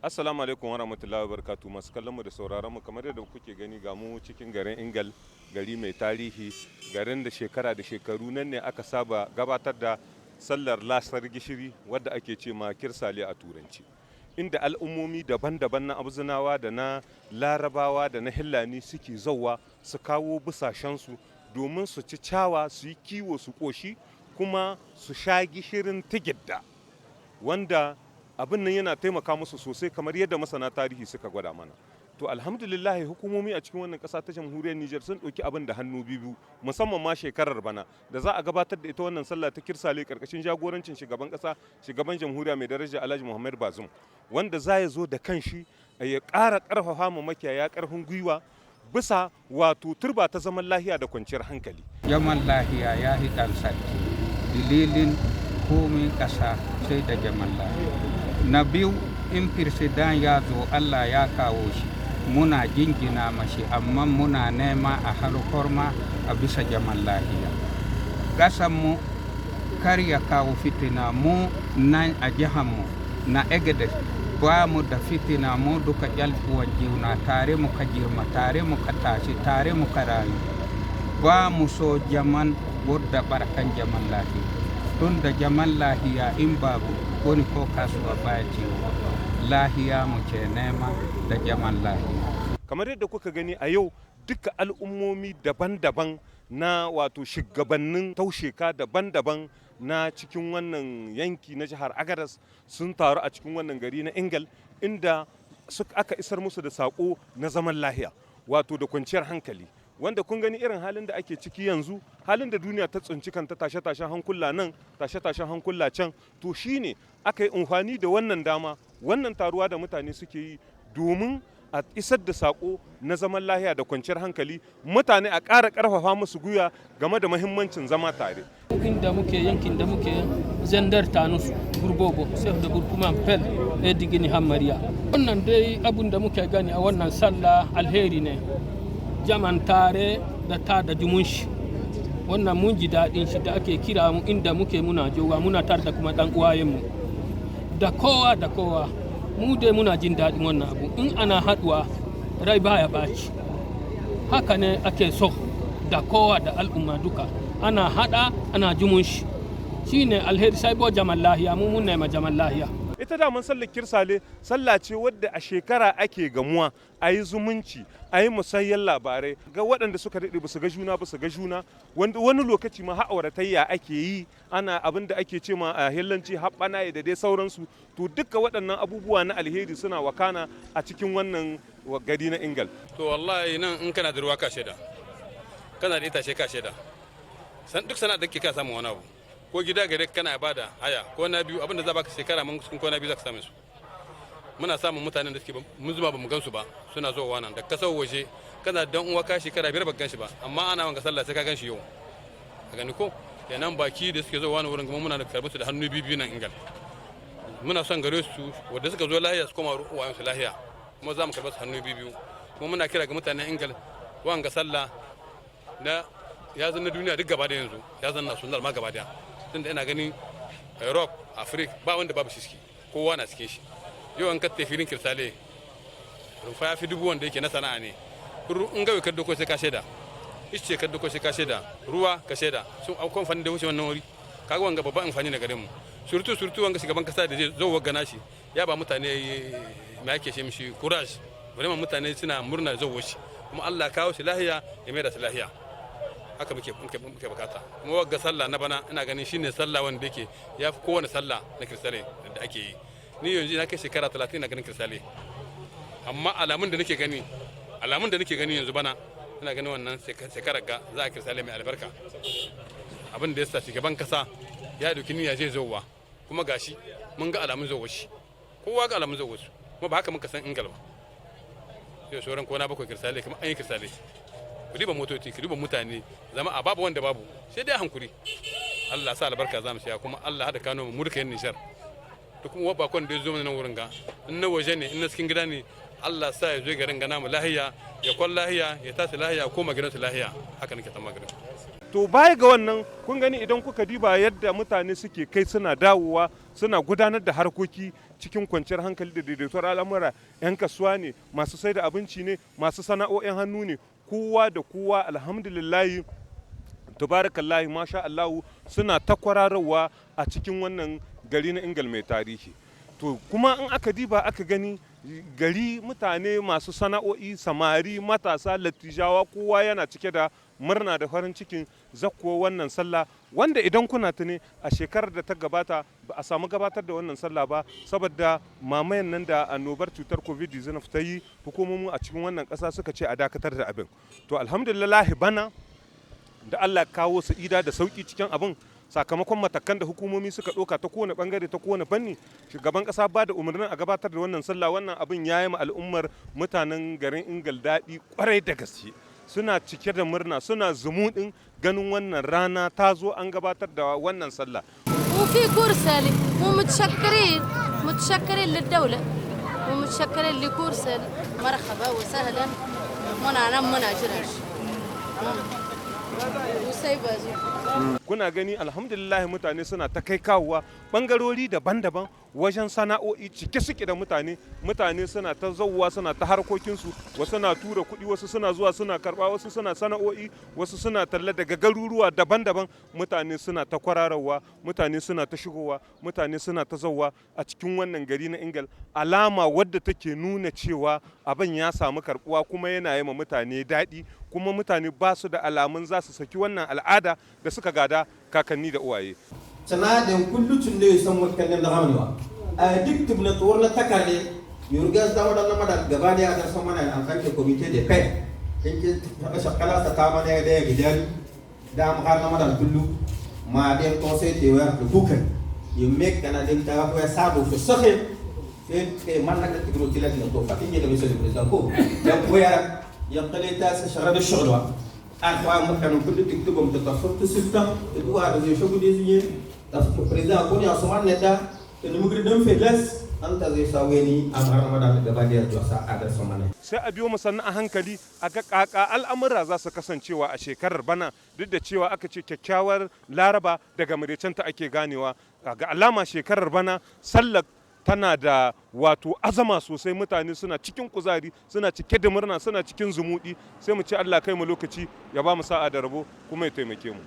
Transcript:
Assalamu alaikum wa rahmatullahi wa barakatuh. Masu kallon mu da sauraron mu, kamar yadda kuke gani, ga mu cikin garin Ingal, gari mai tarihi, garin da shekara da shekaru nan ne aka saba gabatar da sallar lasar gishiri, wadda ake ce ma kirsale a Turanci, inda al'ummomi daban-daban na Abzinawa da na Larabawa da na Hillani suke zauwa su kawo busashensu domin su ci cawa, su yi kiwo, su ƙoshi, kuma su sha gishirin Tigidda, wanda abin nan yana taimaka musu sosai, kamar yadda masana tarihi suka gwada mana. To, alhamdulillah, hukumomi a cikin wannan ƙasa ta Jamhuriyar Nijar sun ɗauki abin da hannu biyu, musamman ma shekarar bana da za a gabatar da ita wannan sallah ta kirsale karkashin jagorancin shugaban ƙasa, shugaban jamhuriya mai daraja Alhaji Muhammad Bazum, wanda za ya zo da kanshi ya ƙara ƙarfafa mu makiyaya ƙarfin gwiwa bisa wato turba ta zaman lahiya da kwanciyar hankali. Zaman lahiya ya hi ɗan sarki. Dalilin komin ƙasa sai da zaman lahiya. Na biyu, in président ya zo, Allah ya kawo shi, muna jingina mashi, amma muna nema a halkorma a bisa zaman lahiya ƙasanmu, kar ya kawo fitina. Mu nan a jihanmu na Agadez ba mu da fitina. Mu duka uwan juna, tare muka girma, tare muka tashi, tare muka rayu. Ba mu so jaman wadda barkan jaman lahiya, tun da jaman lahiya in babu wani ko kasuwa baya ciwo. Lahiya mu ce nema da jaman lahiya. Kamar yadda kuka gani, a yau duka al'ummomi daban-daban na wato shugabannin tausheka daban-daban na cikin wannan yanki na jihar Agadas sun taru a cikin wannan gari na Ingal, inda aka isar musu da sako na zaman lahiya, wato da kwanciyar hankali, wanda kun gani irin halin da ake ciki yanzu, halin da duniya ta tsinci kanta, tashe-tashen hankula nan, tashe-tashen hankula can. To, shine aka yi amfani da wannan dama, wannan taruwa da mutane suke yi, domin a isar da sako na zaman lahiya da kwanciyar hankali, mutane a ƙara ƙarfafa musu gwiwa game da mahimmancin zama tare. Inda muke, yankin da muke, Zandar, Tanus, Gurbobo, chef de groupement Pel e Digini Hamariya. Wannan dai abun da muke gani a wannan sallah alheri ne, jaman tare da ta da jumunshi. Wannan mun ji daɗin shi da ake kira mu. Inda muke, muna jowa, muna tare da kuma ɗan uwayenmu da kowa da kowa. Mu dai muna jin daɗin wannan abu. In ana haɗuwa, rai baya ɓaci. Haka ne ake so, da kowa da al'umma duka ana haɗa, ana jumunshi, shine alheri. Sai bo jaman lahiya, mu mun nema jaman lahiya. Ita daman sallar kirsale sallah ce wadda a shekara ake gamuwa a yi zumunci, a yi musayyan labarai, ga waɗanda suka daɗe ba su ga juna ba su ga juna. Wani lokaci ma auratayya ake yi, ana abin da ake ce ma a hillanci haɓɓana da dai sauransu. To, duka waɗannan abubuwa na alheri suna wakana a cikin wannan gari na Ingal. To, wallahi nan in kana da ruwa ka shaida, kana da itace ka shaida, duk sana'ar da ke ka samu wani abu, ko gida gare kana bada haya ko na biyu, abinda za baka shekara mun cikin ko na biyu za ka same su. Muna samun mutanen da suke mun zuma ba mu gansu ba, suna zuwa nan da kasar waje. Kana dan uwa ka shekara 5 baka ganshi ba, amma ana wanga sallah sai ka ganshi yau. Ka gani ko kenan baki da suke zuwa wani wurin kuma muna da karbi su da hannu biyu nan Ingal. Muna son gare su wanda suka zo lahiya su koma uwayen su lahiya, kuma za mu karɓi su hannu biyu. Kuma muna kira ga mutanen Ingal, wanga sallah na ya zanna duniya duk gaba da yanzu, ya zanna sunnar ma gaba daya, tunda ina ganin Europe, Africa, ba wanda babu shi, kowa na cikin shi. Yau an katte filin kirsale, rumfa ya fi 1000 wanda yake na sana'a ne. In gawe ka doko sai ka shaida, ice ka doko sai ka shaida, ruwa ka shaida, sun akwai amfani da wuce wannan wuri. Kaga wanga babban amfani na gare mu, surtout surtout wanga shugaban kasa da zai zo wa gana shi ya ba mutane me ake shi mishi courage. Vraiment mutane suna murna zo shi, kuma Allah kawo shi lahiya ya mai da shi lahiya. Haka muke bukata. Kuma wagga sallah na bana, ina ganin shine sallah wanda yake ya fi kowane sallah na kirsale da ake yi. Ni yanzu na kai shekara 30 na ganin kirsale, amma alamun da nake gani yanzu bana, ina ganin wannan shekarar ga za a kirsale mai albarka. Abin da ya sa shugaban kasa ya dauki niyya zai zowa, kuma gashi mun ga alamun zowa shi, kowa ga alamun zowa su, kuma ba haka muka san Ingal ba. Yau sauran kwana 7 kirsale, kuma an yi kirsale. Ku duba motoci, ku duba mutane, zama a babu wanda babu, sai dai hankuri. Allah sa albarka za mu siya, kuma Allah hada kano mu duka yin Nijar da kuma bakon da ya zo mana nan wurin ga, in na waje ne, in na cikin gida ne, Allah sa ya zo garin gana mu lahiya, ya kwan lahiya, ya tashi lahiya, koma gidansu lahiya. Haka nake tsamma garin. To, baya ga wannan, kun gani idan kuka diba yadda mutane suke kai suna dawowa, suna gudanar da harkoki. cikin kwanciyar hankali da daidaituwar al'amura. 'Yan kasuwa ne, masu sai da abinci ne, masu sana'o'in hannu ne, kowa da kowa, alhamdulillahi, tubarakallahu, masha Allahu, suna ta kwararwa a cikin wannan gari na Ingal mai tarihi. To kuma in aka diba aka gani gari, mutane masu sana'o'i, samari, matasa, lattijawa, kowa yana cike da murna da farin cikin zakkuwa wannan sallah, wanda idan kuna tuni a shekarar da ta gabata ba a samu gabatar da wannan sallah ba saboda mamayan nan da annobar cutar COVID-19 ta yi. Hukumomi a cikin wannan ƙasa suka ce a dakatar da abin. To alhamdulillah, bana da Allah kawo sa'ida da sauki cikin abin, sakamakon matakan da hukumomi suka ɗauka ta kowane bangare, ta kowane fanni, shugaban ƙasa ba da umarnin a gabatar da wannan sallah. Wannan abin ya yi ma al'ummar mutanen garin Ingal daɗi kwarai da gaske. Suna cike da murna, suna zumuɗin ganin wannan rana ta zo an gabatar da wannan sallah. وفي كورسالي ومتشكرين، متشكرين للدولة ومتشكرين لكورسالي. مرحبا وسهلا، منا منا جرش وسيبازي. Kuna gani, alhamdulillah, mutane suna ta kai kawowa bangarori daban-daban wajen sana'o'i, cike suke da mutane. Mutane suna ta zauwa, suna ta harkokinsu, wasu na tura kuɗi, wasu suna zuwa suna karɓa, wasu suna sana'o'i, wasu suna talla daga garuruwa daban-daban. Mutane suna ta kwararawa, mutane suna ta shigowa, mutane suna ta zauwa a cikin wannan gari na Ingal, alama wadda take nuna cewa abin ya samu karbuwa kuma yana yi ma mutane daɗi, kuma mutane ba su da alamun za su saki wannan al'ada da suka gada kakanni da uwaye. Tana kullu tunde san wakkan da gamni a duk tubna tsorna takarde yurgas da wadannan mada gaba da ya san mana en tant que comité de paix in ki shakala ta ta mana da gidan da am har na mada kullu ma den conseil de wer de bukan yumek kana den ta ko ya sabo fo saxe fe ke man nak tigro tilak na to fatin ne monsieur le président ko ya ko ya يقلي تاس شغل الشغل أخوان مثلا كل تكتبهم تتصل تسلطة تدوها زي شغل دي président ko ya soman neta te numugri dem faiblesse anta zai saweni amar ramadan gaba da josa adar somane. Sai a biyo mu sannu a hankali a ga kaka al'amura za su kasancewa a shekarar bana, duk da cewa aka ce kyakkyawar Laraba daga ta ake ganewa. Ga alama shekarar bana sallar tana da wato azama sosai, mutane suna cikin kuzari, suna cike da murna, suna cikin zumuɗi. Sai mu ce Allah kai mu lokaci, ya ba mu sa'a da rabo, kuma ya taimake mu.